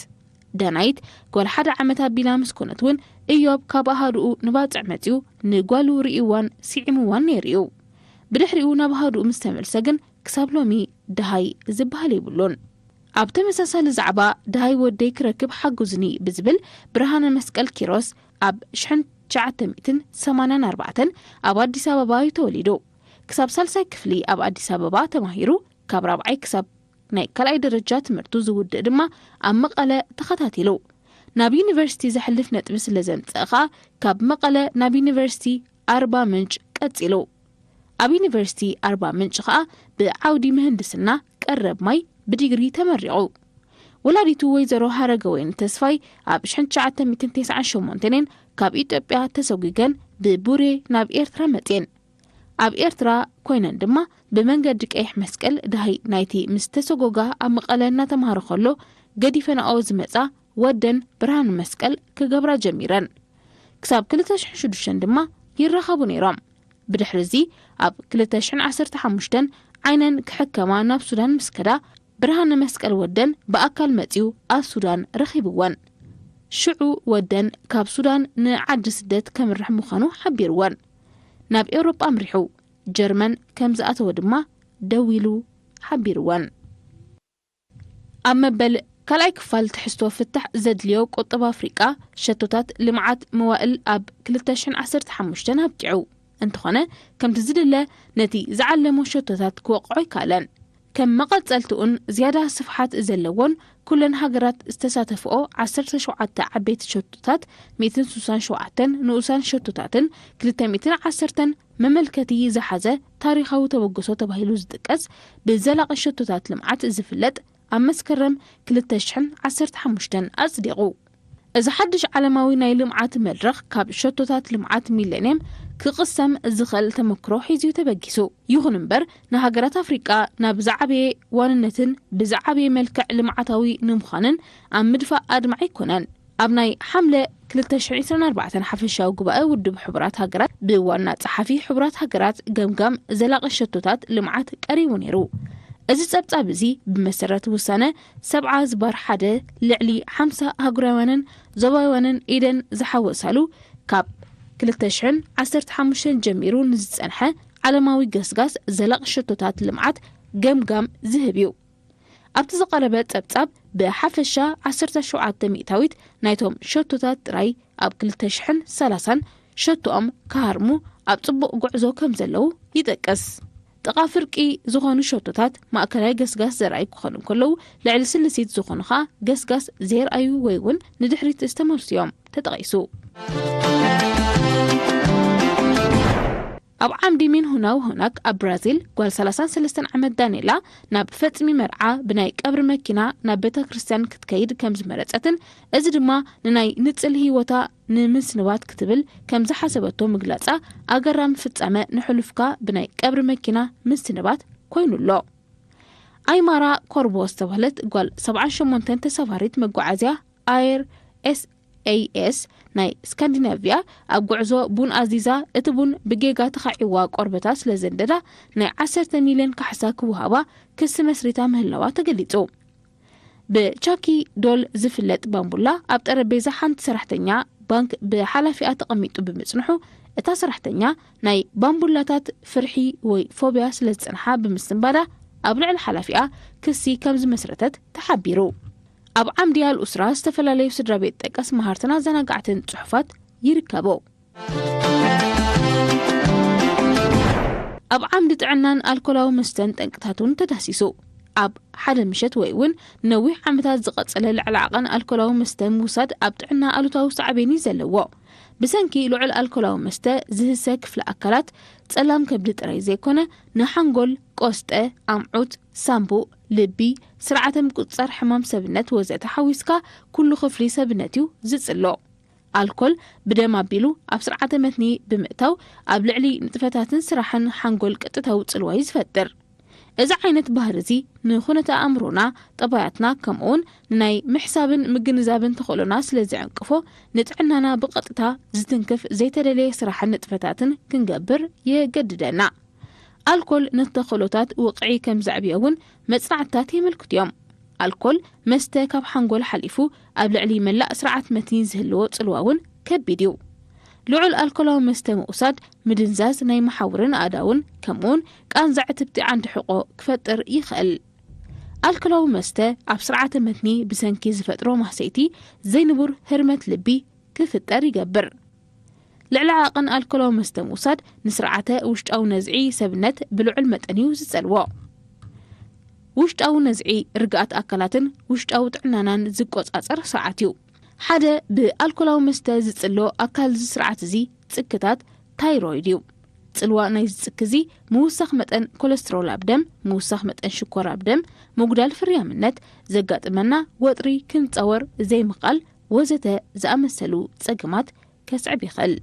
ዳናይት ጓል ሓደ ዓመት ኣቢላ ምስ ኮነት እውን እዮብ ካብ ኣሃዱኡ ንባጽዕ መጺኡ ንጓሉ ርእይዋን ስዒምዋን ነይሩ እዩ። ብድሕሪኡ ናብ ኣሃዱኡ ምስ ተመልሰ ግን ክሳብ ሎሚ ደሃይ ዝበሃል የብሉን። ኣብ ተመሳሳሊ ዛዕባ ደሃይ ወደይ ክረክብ ሓግዙኒ ብዝብል ብርሃነ መስቀል ኪሮስ ኣብ ሽሕን ትሽዓተ ሚእትን ሰማንያን ኣርባዕተን ኣብ ኣዲስ ኣበባ እዩ ተወሊዱ። ክሳብ ሳልሳይ ክፍሊ ኣብ ኣዲስ ኣበባ ተማሂሩ፣ ካብ ራብዓይ ክሳብ ናይ ካልኣይ ደረጃ ትምህርቱ ዝውድእ ድማ ኣብ መቐለ ተኸታቲሉ። ናብ ዩኒቨርሲቲ ዘሕልፍ ነጥቢ ስለ ዘምጽአ ኸኣ ካብ መቐለ ናብ ዩኒቨርሲቲ ኣርባ ምንጭ ቀጺሉ። ኣብ ዩኒቨርሲቲ ኣርባ ምንጭ ኸኣ ብዓውዲ ምህንድስና ቀረብ ማይ ብዲግሪ ተመሪቑ። ወላዲቱ ወይዘሮ ሃረገወይኒ ተስፋይ ኣብ ሽሕን ትሽዓተ ሚእትን ተስዓን ሸሞንተን ካብ ኢትዮጵያ ተሰጒገን ብቡሬ ናብ ኤርትራ መጽየን። ኣብ ኤርትራ ኮይነን ድማ ብመንገዲ ቀይሕ መስቀል ደሃይ ናይቲ ምስ ተሰጎጋ ኣብ መቐለ እናተማህረ ከሎ ገዲፈንኦ ዝመጻ ወደን ብርሃነ መስቀል ክገብራ ጀሚረን። ክሳብ ክልተ ሽሕን ሽዱሽተን ድማ ይራኸቡ ነይሮም። ብድሕሪ እዚ ኣብ ክልተ ሽሕን ዓሰርተ ሓሙሽተን ዓይነን ክሕከማ ናብ ሱዳን ምስ ከዳ ብርሃነ መስቀል ወደን ብኣካል መጺኡ ኣብ ሱዳን ረኺብወን። ሽዑ ወደን ካብ ሱዳን ንዓዲ ስደት ከምርሕ ምዃኑ ሓቢርወን። ናብ ኤውሮጳ ኣምሪሑ ጀርመን ከም ዝኣተወ ድማ ደው ኢሉ ሓቢርወን። ኣብ መበል ካልኣይ ክፋል ትሕዝቶ ፍታሕ ዘድልዮ ቁጠባ ኣፍሪቃ፣ ሸቶታት ልምዓት መዋእል ኣብ ክልተ ሽሕን ዓሰርተ ሓሙሽተን ኣብቂዑ። እንተኾነ፣ ከምቲ ዝድለ ነቲ ዝዓለሞ ሸቶታት ክወቕዖ ኣይከኣለን። ከም መቐጸልትኡን ዝያዳ ስፍሓት ዘለዎን፣ ኩለን ሃገራት ዝተሳተፍኦ ዓሰርተ ሸውዓተ ዓበይቲ ሸቶታት፣ ሚእትን ስሳን ሸውዓተን ንኡሳን ሸቶታትን ክልተ ሚእትን ዓሰርተን መመልከቲ ዝሓዘ ታሪኻዊ ተበግሶ ተባሂሉ ዝጥቀስ፣ ብዘላቒ ሸቶታት ልምዓት ዝፍለጥ፣ ኣብ መስከረም ክልተ ሽሕን ዓሰርተ ሓሙሽተን ኣጽዲቑ። እዚ ሓድሽ ዓለማዊ ናይ ልምዓት መድረኽ፣ ካብ ሸቶታት ልምዓት ሚሌንየም ክቕሰም ዝኽእል ተመክሮ ሒዙ እዩ ተበጊሱ። ይኹን እምበር፣ ንሃገራት ኣፍሪቃ ናብ ዝዓበየ ዋንነትን ብዝዓበየ መልክዕ ልምዓታዊ ንምዃንን ኣብ ምድፋእ ኣድማዒ ኣይኮነን። ኣብ ናይ ሓምለ ክልተ ሽሕን ዕስራን ኣርባዕተን ሓፈሻዊ ጉባኤ ውድብ ሕቡራት ሃገራት፣ ብዋና ጸሓፊ ሕቡራት ሃገራት ገምጋም ዘላቒ ሸቶታት ልምዓት ቀሪቡ ነይሩ። እዚ ጸብጻብ እዚ፣ ብመሰረት ውሳነ ሰብዓ ዝባር ሓደ፣ ልዕሊ ሓምሳ ኣህጉራውያንን ዞባውያንን ኢደን ዝሓወሳሉ፣ ካብ ክልተ ሽሕን ዓሰርተ ሓሙሽተን ጀሚሩ ንዝጸንሐ ዓለማዊ ገስጋስ ዘላቒ ሸቶታት ልምዓት ገምጋም ዝህብ እዩ። ኣብቲ ዝቐረበ ጸብጻብ፣ ብሓፈሻ ዓሰርተ ሸውዓተ ሚእታዊት ናይቶም ሸቶታት ጥራይ ኣብ ክልተ ሽሕን ሰላሳን ሸቶኦም ክሃርሙ ኣብ ጽቡቕ ጉዕዞ ከም ዘለዉ ይጠቅስ። ጥቓ ፍርቂ ዝኾኑ ሸቶታት ማእከላይ ገስጋስ ዘርኣዩ ክኾኑ እንከለዉ፣ ልዕሊ ስልሲት ዝኾኑ ኸኣ ገስጋስ ዘየርኣዩ ወይ እውን ንድሕሪት ዝተመልሱ እዮም ተጠቒሱ። ኣብ ዓምዲ ሚንሁናው ሆናክ ኣብ ብራዚል፣ ጓል ሰላሳን ሰለስተን ዓመት ዳንኤላ፣ ናብ ፈጽሚ መርዓ ብናይ ቀብሪ መኪና ናብ ቤተ ክርስቲያን ክትከይድ ከም ዝመረጸትን፣ እዚ ድማ ንናይ ንጽል ህይወታ ንምስንባት ክትብል ከም ዝሓሰበቶ ምግላጻ፣ ኣገራሚ ፍጻመ ንሕሉፍካ ብናይ ቀብሪ መኪና ምስንባት ኮይኑ ኣሎ። ኣይማራ ኮርቦ ዝተባህለት ጓል ሰብዓን ሸሞንተን ተሳፋሪት መጓዓዝያ ኣየር ኤስኤኤስ ናይ ስካንዲናቪያ፣ ኣብ ጉዕዞ ቡን ኣዚዛ፣ እቲ ቡን ብጌጋ ተኻዒዋ ቆርበታ ስለ ዘንደዳ፣ ናይ ዓሰርተ ሚልዮን ካሕሳ ክወሃባ ክሲ መስሪታ ምህላዋ ተገሊጹ። ብቻኪ ዶል ዝፍለጥ ባምቡላ ኣብ ጠረጴዛ ሓንቲ ሰራሕተኛ ባንክ ብሓላፊኣ ተቐሚጡ ብምጽንሑ፣ እታ ሰራሕተኛ ናይ ባምቡላታት ፍርሒ ወይ ፎብያ ስለ ዝጸንሓ ብምስንባዳ፣ ኣብ ልዕሊ ሓላፊኣ ክሲ ከም ዝመስረተት ተሓቢሩ። ኣብ ዓምዲ ኣልኡስራ ዝተፈላለዩ ስድራ ቤት ጠቀስ መሃርትን ኣዘናጋዕትን ጽሑፋት ይርከቡ። ኣብ ዓምዲ ጥዕናን ኣልኮላዊ መስተን ጠንቅታት እውን ተዳሲሱ። ኣብ ሓደ ምሸት ወይ እውን ነዊሕ ዓመታት ዝቐጸለ ልዕሊ ዓቐን ኣልኮላዊ መስተ ምውሳድ ኣብ ጥዕና ኣሉታዊ ሳዕቤን እዩ ዘለዎ። ብሰንኪ ልዑል ኣልኮላዊ መስተ ዝህሰ ክፍሊ ኣካላት ጸላም ከብዲ ጥራይ ዘይኮነ፣ ንሓንጎል፣ ቆስጠ፣ ኣምዑት፣ ሳምቡእ፣ ልቢ፣ ስርዓተ ምቁጽጻር ሕማም ሰብነት ወዘተ ሓዊስካ ኩሉ ክፍሊ ሰብነት እዩ ዝጽሎ። ኣልኮል ብደም ኣቢሉ ኣብ ስርዓተ መትኒ ብምእታው ኣብ ልዕሊ ንጥፈታትን ስራሕን ሓንጎል ቀጥታዊ ጽልዋ እዩ ዝፈጥር። እዚ ዓይነት ባህሪ እዚ ንኹነተ ኣእምሮና፣ ጠባያትና፣ ከምኡውን ንናይ ምሕሳብን ምግንዛብን ተኽእሎና ስለ ዝዕንቅፎ፣ ንጥዕናና ብቐጥታ ዝትንክፍ ዘይተደለየ ስራሕን ንጥፈታትን ክንገብር የገድደና። ኣልኮል ነቲ ተኽእሎታት ውቕዒ ከም ዘዕብዮ እውን መጽናዕትታት የመልክቱ እዮም። ኣልኮል መስተ ካብ ሓንጎል ሓሊፉ ኣብ ልዕሊ መላእ ስርዓት መትኒ ዝህልዎ ጽልዋ እውን ከቢድ እዩ። ልዑል ኣልኮላዊ መስተ ምውሳድ ምድንዛዝ ናይ መሓውርን ኣእዳውን ከምኡውን ቃንዛ ዕትብቲ ዓንዲ ሕቖ ክፈጥር ይኽእል። ኣልኮላዊ መስተ ኣብ ስርዓተ መትኒ ብሰንኪ ዝፈጥሮ ማህሰይቲ ዘይንቡር ህርመት ልቢ ክፍጠር ይገብር። ልዕሊ ዓቐን ኣልኮላዊ መስተ ምውሳድ ንስርዓተ ውሽጣዊ ነዝዒ ሰብነት ብልዑል መጠን እዩ ዝጸልዎ። ውሽጣዊ ነዝዒ ርግኣት ኣካላትን ውሽጣዊ ጥዕናናን ዝቆጻጸር ስርዓት እዩ። ሓደ ብኣልኮላዊ መስተ ዝጽሎ ኣካል እዚ ስርዓት እዚ ጽክታት ታይሮይድ እዩ። ጽልዋ ናይዚ ጽኪ እዚ ምውሳኽ መጠን ኮለስትሮል ኣብ ደም፣ ምውሳኽ መጠን ሽኮር ኣብ ደም፣ ምጉዳል ፍርያምነት፣ ዘጋጥመና ወጥሪ፣ ክንጸወር ዘይምኽኣል ወዘተ ዝኣመሰሉ ጸገማት ከስዕብ ይኽእል።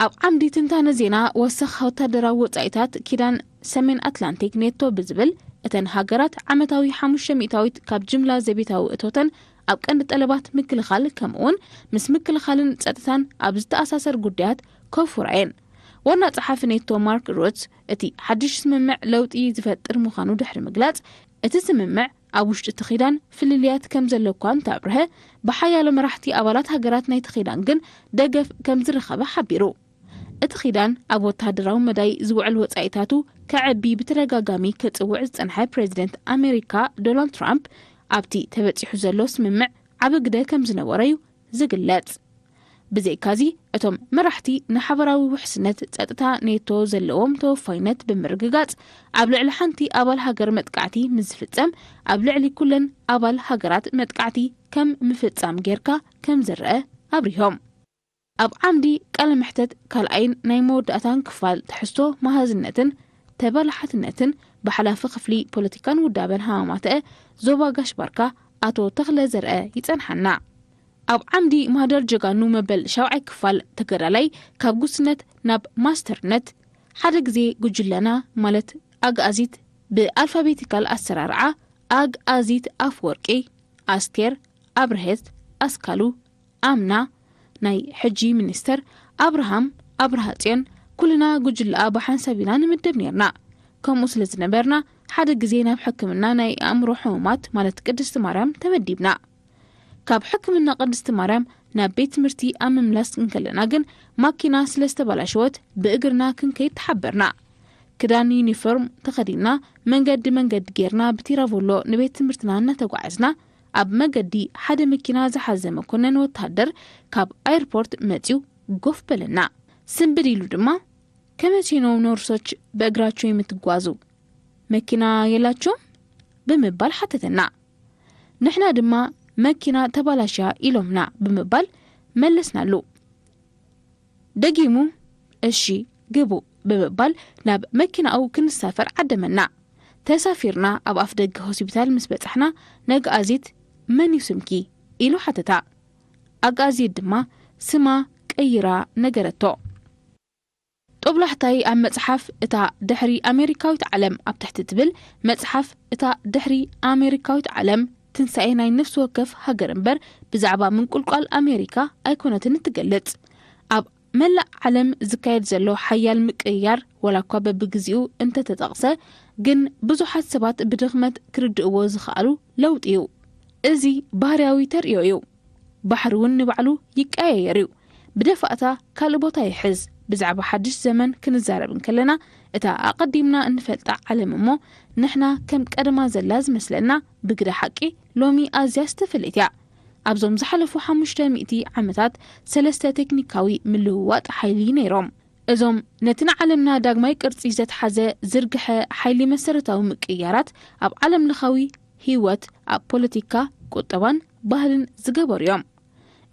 ኣብ ዓምዲ ትንታነ ዜና፣ ወሰኽ ወታደራዊ ወጻኢታት ኪዳን ሰሜን ኣትላንቲክ ኔቶ ብዝብል፣ እተን ሃገራት ዓመታዊ ሓሙሽተ ሚእታዊት ካብ ጅምላ ዘቤታዊ እቶተን ኣብ ቀንዲ ጠለባት ምክልኻል፣ ከምኡውን ምስ ምክልኻልን ጸጥታን ኣብ ዝተኣሳሰር ጉዳያት ከውፍራ እየን። ዋና ጸሓፊ ኔቶ ማርክ ሩትስ፣ እቲ ሓድሽ ስምምዕ ለውጢ ዝፈጥር ምዃኑ ድሕሪ ምግላጽ፣ እቲ ስምምዕ ኣብ ውሽጢ እቲ ኪዳን ፍልልያት ከም ዘሎ እኳ እንተኣብርሀ፣ ብሓያሎ መራሕቲ ኣባላት ሃገራት ናይቲ ኪዳን ግን ደገፍ ከም ዝረኸበ ሓቢሩ። እቲ ኺዳን ኣብ ወተሃደራዊ መዳይ ዝውዕል ወጻኢታቱ ከዐቢ ብተደጋጋሚ ክጽውዕ ዝጸንሐ ፕሬዚደንት ኣሜሪካ ዶናልድ ትራምፕ፣ ኣብቲ ተበጺሑ ዘሎ ስምምዕ ዓቢ ግደ ከም ዝነበሮ እዩ ዝግለጽ። ብዘይካዚ፣ እቶም መራሕቲ ንሓበራዊ ውሕስነት ጸጥታ ኔቶ ዘለዎም ተወፋይነት ብምርግጋጽ፣ ኣብ ልዕሊ ሓንቲ ኣባል ሃገር መጥቃዕቲ ምስ ዝፍጸም፣ ኣብ ልዕሊ ኩለን ኣባል ሃገራት መጥቃዕቲ ከም ምፍጻም ጌርካ ከም ዝረአ ኣብሪሆም። ኣብ ዓምዲ ቃለ መሕተት ካልኣይን ናይ መወዳእታን ክፋል ትሕዝቶ መሃዝነትን ተበላሓትነትን ብሓላፊ ክፍሊ ፖለቲካን ውዳበን ሃማማተአ ዞባ ጋሽ ባርካ ኣቶ ተኽለ ዘርአ ይጸንሓና። ኣብ ዓምዲ ማህደር ጀጋኑ መበል ሻውዓይ ክፋል ተገዳላይ ካብ ጉስነት ናብ ማስተርነት ሓደ ግዜ ጉጅለና ማለት ኣግኣዚት ብኣልፋቤቲካል ኣሰራርዓ ኣግኣዚት ኣፍወርቂ፣ ኣስቴር፣ ኣብርሀት፣ ኣስካሉ፣ ኣምና፣ ናይ ሕጂ ሚኒስተር ኣብርሃም ኣብርሃጽዮን ኩልና ጉጅለኣ ብሓንሳብ ኢና ንምደብ ኔርና። ከምኡ ስለ ዝነበርና ሓደ ግዜ ናብ ሕክምና ናይ ኣእምሮ ሕሙማት ማለት ቅድስቲ ማርያም ተመዲብና። ካብ ሕክምና ቅድስቲ ማርያም ናብ ቤት ትምህርቲ ኣብ ምምላስ እንከለና ግን ማኪና ስለ ዝተበላሸወት ብእግርና ክንከይድ ተሓበርና። ክዳን ዩኒፎርም ተኸዲንና መንገዲ መንገዲ ጌርና ብቲራቮሎ ንቤት ትምህርትና እናተጓዓዝና ኣብ መገዲ ሓደ መኪና ዝሓዘ መኮነን ወተሃደር ካብ ኣየርፖርት መጺኡ ጎፍ በለና። ስንብድ ኢሉ ድማ ከመቼ ነው ነርሶች በእግራቸው የምትጓዙ? መኪና የላቸውም? ብምባል ሓተተና። ንሕና ድማ መኪና ተባላሽያ ኢሎምና ብምባል መለስናሉ። ደጊሙ እሺ ግቡ ብምባል ናብ መኪናኡ ክንሳፈር ዓደመና። ተሳፊርና ኣብ ኣፍ ደገ ሆስፒታል ምስ በጻሕና ነግኣዚት መን እዩ ስምኪ ኢሉ ሓተታ። ኣግኣዚት ድማ ስማ ቀይራ ነገረቶ። ጦብላሕታይ ኣብ መጽሓፍ እታ ድሕሪ ኣሜሪካዊት ዓለም ኣብ ትሕቲ ትብል መጽሓፍ እታ ድሕሪ ኣሜሪካዊት ዓለም ትንሳኤ ናይ ነፍሲ ወከፍ ሃገር እምበር ብዛዕባ ምንቁልቋል ኣሜሪካ ኣይኮነትን እትገልጽ። ኣብ መላእ ዓለም ዝካየድ ዘሎ ሓያል ምቅይያር ዋላ እኳ በብግዚኡ እንተተጠቕሰ ግን ብዙሓት ሰባት ብድኽመት ክርድእዎ ዝኸኣሉ ለውጢ እዩ። እዚ ባህርያዊ ተርእዮ እዩ። ባሕሪ እውን ንባዕሉ ይቀያየር እዩ። ብደፋእታ ካልእ ቦታ ይሕዝ። ብዛዕባ ሓድሽ ዘመን ክንዛረብ እንከለና እታ ኣቐዲምና እንፈልጣ ዓለም እሞ ንሕና ከም ቀደማ ዘላ ዝመስለና ብግደ ሓቂ ሎሚ ኣዝያ ዝተፈለየት እያ። ኣብዞም ዝሓለፉ ሓሙሽተ ሚእቲ ዓመታት ሰለስተ ቴክኒካዊ ምልውዋጥ ሓይሊ ነይሮም። እዞም ነቲ ንዓለምና ዳግማይ ቅርጺ ዘትሓዘ ዝርግሐ ሓይሊ መሰረታዊ ምቅይያራት ኣብ ዓለም ለኻዊ ህይወት ኣብ ፖለቲካ፣ ቁጠባን ባህልን ዝገበሩ እዮም።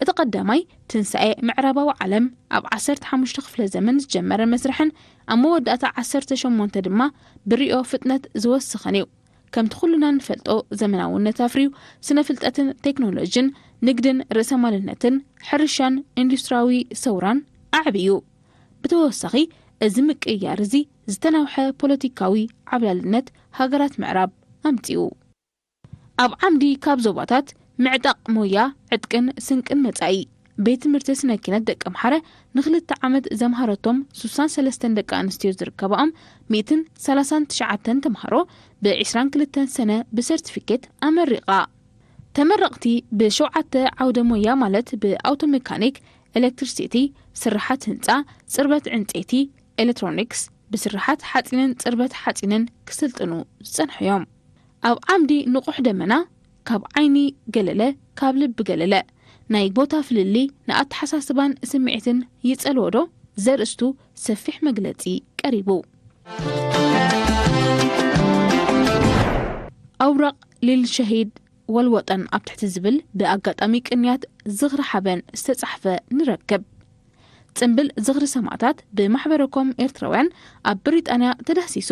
እቲ ቀዳማይ ትንሳኤ ምዕራባዊ ዓለም ኣብ ዓሰርተ ሓሙሽተ ክፍለ ዘመን ዝጀመረ መስርሕን ኣብ መወዳእታ ዓሰርተ ሸሞንተ ድማ ብሪኦ ፍጥነት ዝወሰኸን እዩ። ከምቲ ኩልና ንፈልጦ ዘመናውነት ኣፍርዩ ስነ ፍልጠትን ቴክኖሎጂን ንግድን ርእሰማልነትን ሕርሻን ኢንዱስትሪያዊ ሰውራን ኣዕብዩ። ብተወሳኺ እዚ ምቅይያር እዚ ዝተናውሐ ፖለቲካዊ ዓብላልነት ሃገራት ምዕራብ ኣምጺኡ። ኣብ ዓምዲ ካብ ዞባታት ምዕጣቕ ሞያ ዕጥቅን ስንቅን መጻኢ ቤት ትምህርቲ ስነኪነት ደቂ ኣምሓረ ንክልተ ዓመት ዘምሃረቶም ሱሳን ሰለስተን ደቂ ኣንስትዮ ዝርከባኦም ሚእትን ሰላሳን ትሽዓተን ተምሃሮ ብ ዒስራን ክልተን ሰነ ብሰርቲፊኬት ኣመሪቓ። ተመረቕቲ ብሸውዓተ ዓውደ ሞያ ማለት ብኣውቶ ሜካኒክ፣ ኤሌክትሪሲቲ፣ ስርሓት ህንፃ፣ ፅርበት ዕንፀይቲ፣ ኤሌክትሮኒክስ፣ ብስርሓት ሓፂንን ፅርበት ሓፂንን ክስልጥኑ ዝፀንሑ እዮም። ኣብ ዓምዲ ንቑሕ ደመና ካብ ዓይኒ ገለለ ካብ ልቢ ገለለ ናይ ቦታ ፍልልይ ንኣተሓሳስባን ስምዒትን ይጸልዎ ዶ ዘርእስቱ ሰፊሕ መግለጺ ቀሪቡ። ኣውራቕ ሊል ሸሂድ ወልወጠን ኣብ ትሕቲ ዝብል ብኣጋጣሚ ቅንያት ዝኽሪ ሓበን ዝተጻሕፈ ንረክብ። ጽምብል ዝኽሪ ሰማእታት ብማሕበረኮም ኤርትራውያን ኣብ ብሪጣንያ ተዳህሲሱ።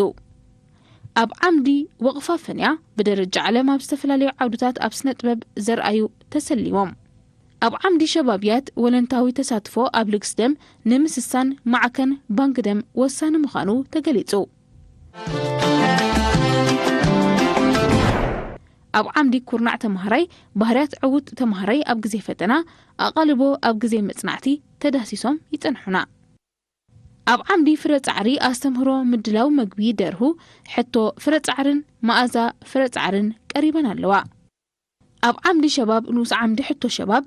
ኣብ ዓምዲ ወቕፋ ፈንያ ብደረጃ ዓለም ኣብ ዝተፈላለዩ ዓውድታት ኣብ ስነ ጥበብ ዘርኣዩ ተሰሊሞም። ኣብ ዓምዲ ሸባብያት ወለንታዊ ተሳትፎ ኣብ ልግስ ደም ንምስሳን ማዕከን ባንክ ደም ወሳኒ ምዃኑ ተገሊጹ። ኣብ ዓምዲ ኩርናዕ ተማሃራይ ባህርያት ዕዉት ተማሃራይ ኣብ ግዜ ፈተና ኣቓልቦ ኣብ ግዜ መጽናዕቲ ተዳህሲሶም ይጸንሑና። ኣብ ዓምዲ ፍረ ጻዕሪ ኣስተምህሮ ምድላው መግቢ ደርሁ ሕቶ ፍረ ጻዕርን መኣዛ ፍረ ጻዕርን ቀሪበን ኣለዋ። ኣብ ዓምዲ ሸባብ ንኡስ ዓምዲ ሕቶ ሸባብ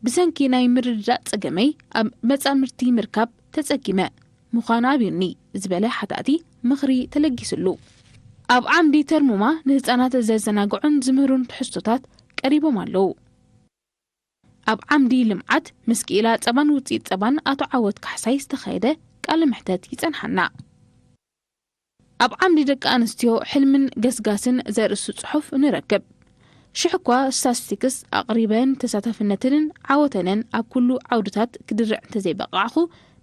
ብሰንኪ ናይ ምርድዳእ ጸገመይ ኣብ መጻምድቲ ምርካብ ተጸጊመ። ምዃኑ ኣብዩኒ ዝበለ ሓታቲ ምኽሪ ተለጊስሉ። ኣብ ዓምዲ ተርሙማ ንህፃናት ዘዘናግዑን ዝምህሩን ትሕዝቶታት ቀሪቦም ኣለዉ። ኣብ ዓምዲ ልምዓት ምስ ክኢላ ፀባን ውፅኢት ፀባን ኣቶ ዓወት ካሕሳይ ዝተኻየደ ቃለ መሕተት ይፀንሓና። ኣብ ዓምዲ ደቂ ኣንስትዮ ሕልምን ገስጋስን ዘርእስቱ ጽሑፍ ንረክብ። ሽሕ እኳ ስታስቲክስ ኣቕሪበን ተሳታፍነትንን ዓወተንን ኣብ ኩሉ ዓውድታት ክድርዕ እንተዘይበቃዕኹ፣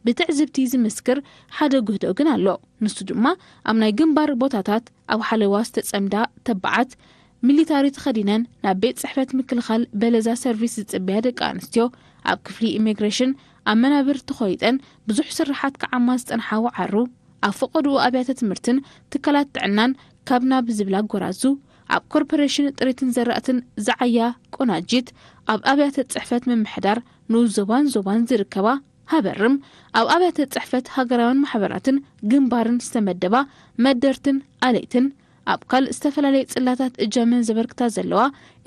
ብትዕዝብቲ ዝምስክር ሓደ ጉህዶ ግን ኣሎ። ንሱ ድማ ኣብ ናይ ግንባር ቦታታት ኣብ ሓለዋ ዝተጸምዳ ተባዓት ሚሊታሪ ተኸዲነን ናብ ቤት ጽሕፈት ምክልኻል በለዛ ሰርቪስ ዝጽበያ ደቂ ኣንስትዮ ኣብ ክፍሊ ኢሚግሬሽን ኣብ መናብር ተኾይጠን ብዙሕ ስርሓት ክዓማ ዝጸንሓ ወዓሩ ኣብ ፈቐድኡ ኣብያተ ትምህርትን ትካላት ጥዕናን ካብ ናብ ዝብላ ጎራዙ፣ ኣብ ኮርፖሬሽን ጥሪትን ዘራእትን ዝዓያ ቆናጂት፣ ኣብ ኣብያተ ጽሕፈት ምምሕዳር ንኡስ ዞባን ዞባን ዝርከባ ሃበርም፣ ኣብ ኣብያተ ጽሕፈት ሃገራውያን ማሕበራትን ግንባርን ዝተመደባ መደርትን ኣለይትን፣ ኣብ ካልእ ዝተፈላለየ ጽላታት እጃመን ዘበርክታ ዘለዋ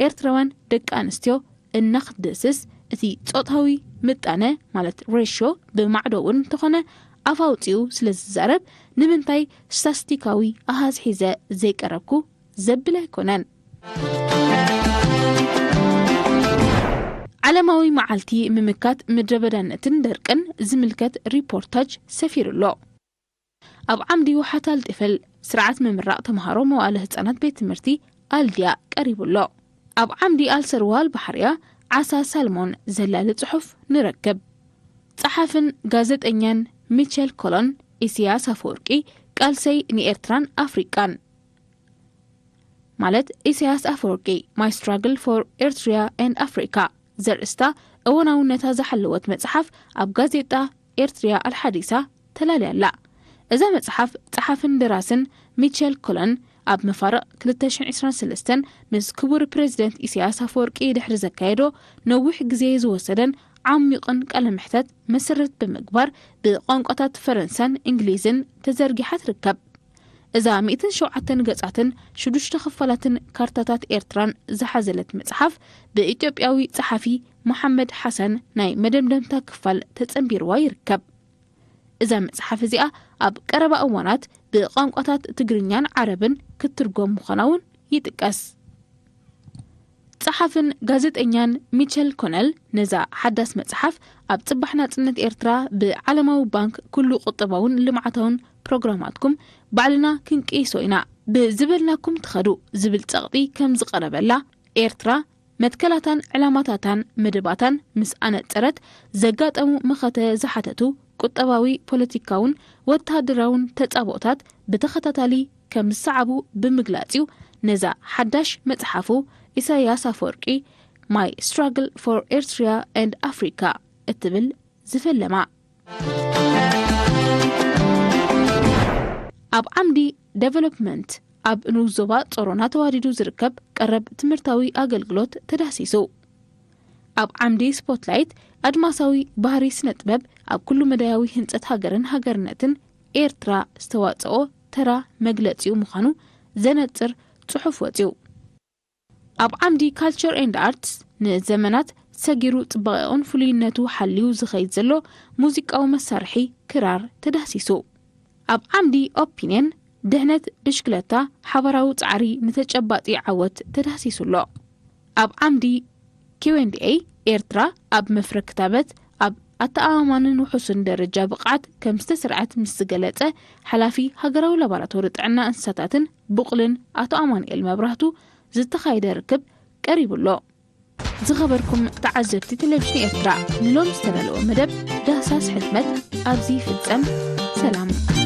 ኤርትራውያን ደቂ ኣንስትዮ እናኽትድስስ፣ እቲ ጾታዊ ምጣነ ማለት ሬሽዮ ብማዕዶ እውን እንተኾነ ኣፍ ኣውጺኡ ስለ ዝዛረብ፣ ንምንታይ ስታስቲካዊ ኣሃዝ ሒዘ ዘይቀረብኩ ዘብል ኣይኮነን። ዓለማዊ መዓልቲ ምምካት ምድረ በዳነትን ደርቅን ዝምልከት ሪፖርታጅ ሰፊሩ ኣሎ። ኣብ ዓምዲ ውሓት ኣልጢፈል ስርዓት ምምራቕ ተምሃሮ መዋእለ ህጻናት ቤት ትምህርቲ ኣልድያ ቀሪቡ ኣሎ። ኣብ ዓምዲ ኣልሰርዋ ኣልባሕርያ ዓሳ ሳልሞን ዘላሊ ጽሑፍ ንረክብ። ጸሓፍን ጋዜጠኛን ሚቸል ኮሎን፣ ኢሳያስ ኣፈወርቂ፣ ቃልሰይ ንኤርትራን ኣፍሪቃን፣ ማለት ኢሳያስ ኣፈወርቂ፣ My Struggle for Eritrea and Africa ዘርእስታ እዋናውነታ ዝሓለወት መጽሓፍ ኣብ ጋዜጣ ኤርትሪያ ኣልሓዲሳ ተላልያ ኣላ። እዛ መጽሓፍ ጸሓፍን ደራስን ሚቸል ኮለን ኣብ መፋርቕ ክልተ ሽሕን ዕስራን ሰለስተን ምስ ክቡር ፕሬዚደንት ኢሳያስ ኣፈወርቂ ድሕሪ ዘካየዶ ነዊሕ ግዜ ዝወሰደን ዓሚቕን ቃለ መሕተት መሰረት ብምግባር ብቋንቋታት ፈረንሳን እንግሊዝን ተዘርጊሓ ትርከብ። እዛ ሚእትን ሸውዓተን ገጻትን ሽዱሽተ ክፋላትን ካርታታት ኤርትራን ዝሓዘለት መጽሓፍ ብኢትዮጵያዊ ጸሓፊ መሓመድ ሓሰን ናይ መደምደምታ ክፋል ተጸንቢርዋ ይርከብ። እዛ መጽሓፍ እዚኣ ኣብ ቀረባ እዋናት ብቋንቋታት ትግርኛን ዓረብን ክትትርጎም ምዃና እውን ይጥቀስ። ጸሓፍን ጋዜጠኛን ሚቸል ኮነል ነዛ ሓዳስ መጽሓፍ ኣብ ጽባሕ ናጽነት ኤርትራ ብዓለማዊ ባንክ ኩሉ ቁጠባውን ልምዓታውን ፕሮግራማትኩም ባዕልና ክንቅይሶ ኢና ብዝበልናኩም ትኸዱ ዝብል ጸቕጢ ከም ዝቐረበላ፣ ኤርትራ መትከላታን ዕላማታታን መደባታን ምስ ኣነጸረት፣ ዘጋጠሙ መኸተ ዝሓተቱ ቁጠባዊ፣ ፖለቲካውን ወተሃደራውን ተጻብኦታት ብተኸታታሊ ከም ዝሰዓቡ ብምግላጽ እዩ ነዛ ሓዳሽ መጽሓፉ ኢሳያስ ኣፈወርቂ My Struggle for Eritrea and Africa እትብል ዝፈለማ። ኣብ ዓምዲ ዴቨሎፕመንት ኣብ ንኡስ ዞባ ጾሮና ተዋዲዱ ዝርከብ ቀረብ ትምህርታዊ ኣገልግሎት ተዳህሲሱ። ኣብ ዓምዲ ስፖትላይት ኣድማሳዊ ባህሪ ስነ ጥበብ ኣብ ኩሉ መዳያዊ ህንጸት ሃገርን ሃገርነትን ኤርትራ ዝተዋጽኦ ተራ መግለጺኡ ምዃኑ ዘነጽር ጽሑፍ ወጺኡ። ኣብ ዓምዲ ካልቸር ኤንድ ኣርትስ ንዘመናት ሰጊሩ ጽባቐኡን ፍሉይነቱ ሓልዩ ዝኸይድ ዘሎ ሙዚቃዊ መሳርሒ ክራር ተዳህሲሱ። ኣብ ዓምዲ ኦፒንየን ድሕነት ብሽክለታ ሓባራዊ ጻዕሪ ንተጨባጢ ዓወት ተዳህሲሱ ኣሎ። ኣብ ዓምዲ ኪው ኤንድ ኤይ ኤርትራ ኣብ መፍረ ክታበት ኣብ ኣተኣማማንን ውሑስን ደረጃ ብቕዓት ከም ዝተስርዐት ምስ ዝገለጸ ሓላፊ ሃገራዊ ላቦራቶሪ ጥዕና እንስሳታትን ብቑልን ኣቶ ኣማኑኤል መብራህቱ ዝተኻየደ ርክብ ቀሪቡ ኣሎ። ዝኸበርኩም ተዓዘብቲ ቴሌቪዥን ኤርትራ፣ ንሎም ዝተዳለወ መደብ ዳህሳስ ሕትመት ኣብዚ ይፍጸም። ሰላም።